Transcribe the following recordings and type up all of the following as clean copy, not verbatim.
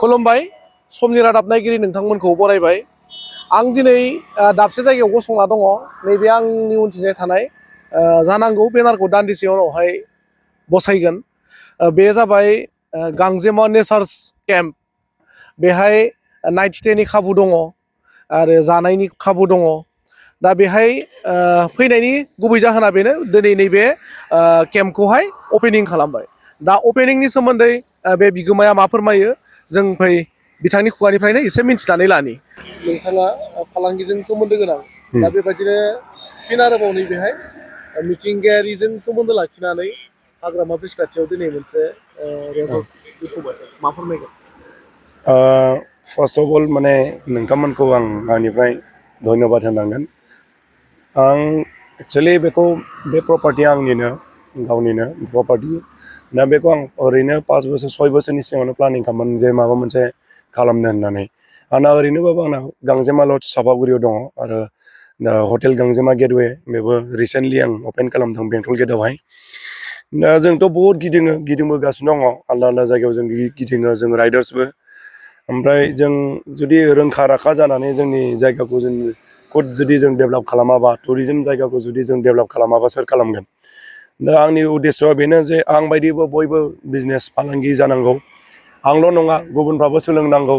खुलुमबाय समनि रादाब नायगिरि नोंथांमोनखौ बरायबाय। आं दिनै दाबसे जायगायाव गसंना दङ। नैबे आंनि उनथिंजाय थानाय जानांगौ बेनारखौ दान्दिसे उनावहाय बसायगोन। बे जाबाय गांजेमा नेचार्स केम्प। बेहाय नाइट स्टेनि खाबु दङ आरो जानायनि खाबु दङ। दा बेहाय फैनायनि गुबै जाहोना बेनो, दिनै नैबे केम्पखौहाय अपेनिं खालामबाय। दा अपेनिंनि सोमोन्दै बे बिगोमाया मा फोरमायो जों फै बिथांनि खुगानिफ्रायनो एसे मिन्थिनानै लानि। नोंथाङा फालांगिजों सोमोन्दो गोनां, दा बेबायदिनो फिन आरोबाव नैबेहाय मिथिंगायारिजों सोमोन्दो लाखिनानै हाग्रामा ब्रिज खाथियाव दिनै मोनसे रेजर्ट बेखेवबाय। मा फोरमायगोन? फार्स्ट अफ अल माने नोंथांमोनखौ आंनिफ्राय धन्यबाद होनांगोन। आं एक्सुवेलि बे प्रपार्टिया आंनिनो गावनिनो प्रपार्टि। दा बेखौ आं ओरैनो 5 बोसोर 6 बोसोरनि सिगाङावनो प्लानिं खालामोन जे माबा मोनसे खालामनो होननानै। आंना ओरैनोबाबो आंना गांजेमा लज सापागुरियाव दङ आरो हटेल गांजेमा गेटवे, बेबो रिसेन्टलि आं अपेन खालामदों बेंटल गेटआवहाय। दा जोंथ' बहुद गिदिंबोगासिनो दङ, आलदा आलदा जायगायाव जों गिदिङो, जों राइडार्सबो। ओमफ्राय जों जुदि रोंखा राखा जानानै जोंनि जायगाखौ जों जुदि जों डेभेलप खालामाबा, टुरिजम जायगाखौ जुदि जों डेभेलप खालामाबा सोर खालामगोन? दा आंनि उद्देश्यआ बेनो जे आं बायदिबो बयबो बिजनेस फालांगि जानांगौ। आंल' नङा, गुबुनफ्राबो सोलोंनांगौ।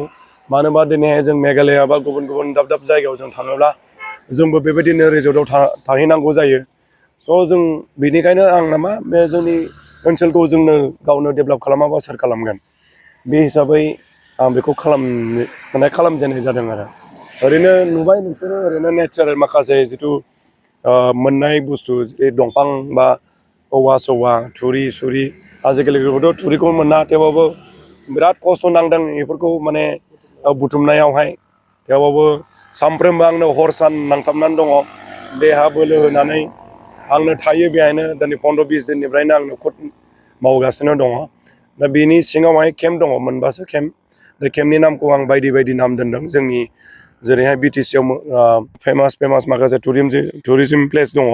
मानो होनबा दिनैहाय जों मेघालया बा गुबुन गुबुन दाब दाब जायगायाव जों थाङोब्ला जोंबो बेबायदिनो रिजर्टआव थाहैनांगौ जायो। स' जों बेनिखायनो आंना मा, बे जोंनि ओनसोलखौ जोंनो गावनो डेभेलप खालामाबा सोर खालामगोन? बे हिसाबै आं बेखौ खालामजेननाय जादों आरो। ओरैनो नुबाय नोंसोरो ओरैनो नेचारेल माखासे जिथु मोननाय बुस्थु, जेरै दंफां बा औवा सौवा, थुरि सुरि, आजिखालिथ' थुरिखौ मोना, थेवबाबो बिराद खस्थ' नांदों बेफोरखौ माने बुथुमनायावहाय। थेवबाबो सानफ्रोमबो आंनो हर सान नांथाबनानै दङ। देहा बोलो होनानै आंनो थायो बेहायनो। दिनै 15-20 दिननिफ्रायनो आंनो खुद मावगासिनो दङ। दा बेनि सिङावहाय केम्प दङ, मोनबासो केम्प। बे केम्पनि नामखौ आं बायदि नाम दोनदों। जोंनि जेरैहाय BTC आव फेमास माखासे टुरिजम प्लेस दङ।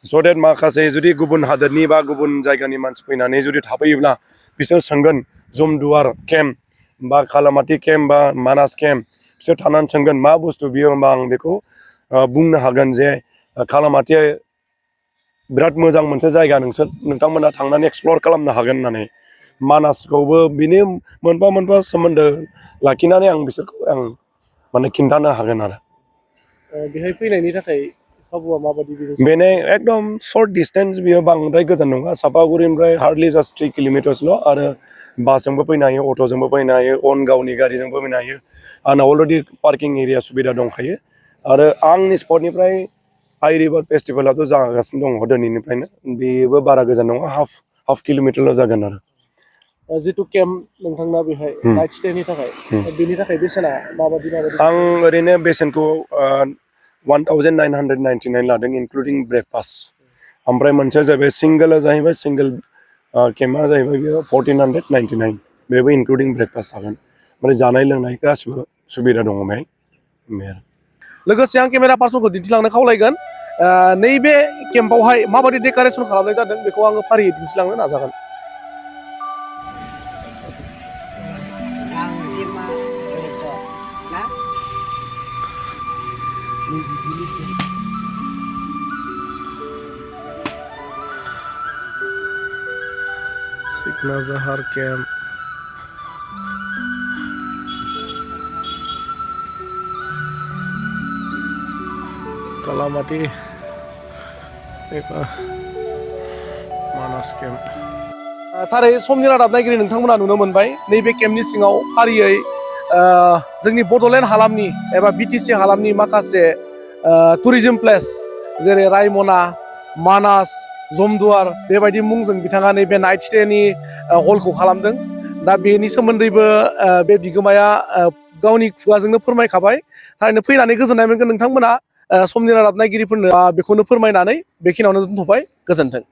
स' देट माखासे जुदि गुबुन हादोरनि बा गुबुन जायगानि मानसि फैनानै जुदि थाफैयोब्ला बिसोर सोंगोन, जमदुवार केम्प बा खालामाथि केम्प बा मानास केम्प, बिसोर थानानै सोंगोन मा बुस्थु बियो। होमबा आं बेखौ बुंनो हागोन जे खालामाथिया बिराद मोजां मोनसे जायगा, नोंथांमोना थांनानै एक्सप्लर खालामनो हागोन होननानै। मानासखौबो बिनि मोनफा सोमोन्दो लाखिनानै आं बिसोरखौ माने खिन्थानो हागोन आरो। बेहाय फैनायनि थाखाय खाबुआ माबायदि? बेनो एकदम सर्ट डिसटेन्स, बियो बांद्राय गोजान नङा। सापागुरिनिफ्राय हार्डलि जास्ट 3 किल'मिटार्सल'। आरो बासजोंबो फैनो हायो, अट'जोंबो फैनो हायो, गावनि गारिजोंबो फैनो हायो। आंना अलरेडि पार्किं एरिया सुबिदा दंखायो। आरो आंनि स्पटनिफ्राय आइ रिभार फेस्टिभेलाथ' जागासिनो दङ दिनैनिफ्रायनो। बेबो बारा गोजान नङा, हाफ किल'मिटारल' जागोन आरो। जिथु केम्प नोंथांना बेहाय नाइट स्टेनि थाखाय, बेनि थाखाय बेसेना माबायदि? आं ओरैनो बेसेनखौ 1999 लादों, इनक्लुडिं ब्रेकफास्ट। ओमफ्राय मोनसेया जाहैबाय सिंगोल केम्पआ जाहैबाय बेयो 1499, बेबो इनक्लुडिं ब्रेकफास्ट थागोन। ओमफ्राय जानाय लोंनाय गासिबो सुबिदा दङ बेहाय। लोगोसे आं केमेरा पार्सनखौ दिन्थिलांनो खावलायगोन। नैबे केम्पआवहाय माबायदि डेक'रेसन खालामनाय जादों बेखौ आङो फारियै दिन्थिलांनो नाजागोन। सिकना जाहार केम्प, कालामाटी मानास केम्प। थारै समनि रादाब नायगिरि नोंथांमोना नुनो मोनबाय, नैबे केम्पनि सिङाव फारियै जोंनि बड'लेण्ड हालामनि एबा BTC हालामनि माखासे टुरिजम प्लेस, जेरै रायमना, मानास, जमदुवार, बेबायदि मुंजों बिथाङा नैबे नाइट स्टेनि हलखौ खालामदों। दा बेनि सोमोन्दैबो बे बिगोमाया गावनि खुगाजोंनो फोरमायखाबाय। थारैनो फैनानै गोजोननाय मोनगोन नोंथांमोना। समनि रादाब नायगिरिफोरनो बेखौनो फोरमायनानै बेखिनियावनो दोनथ'बाय। गोजोन्थों।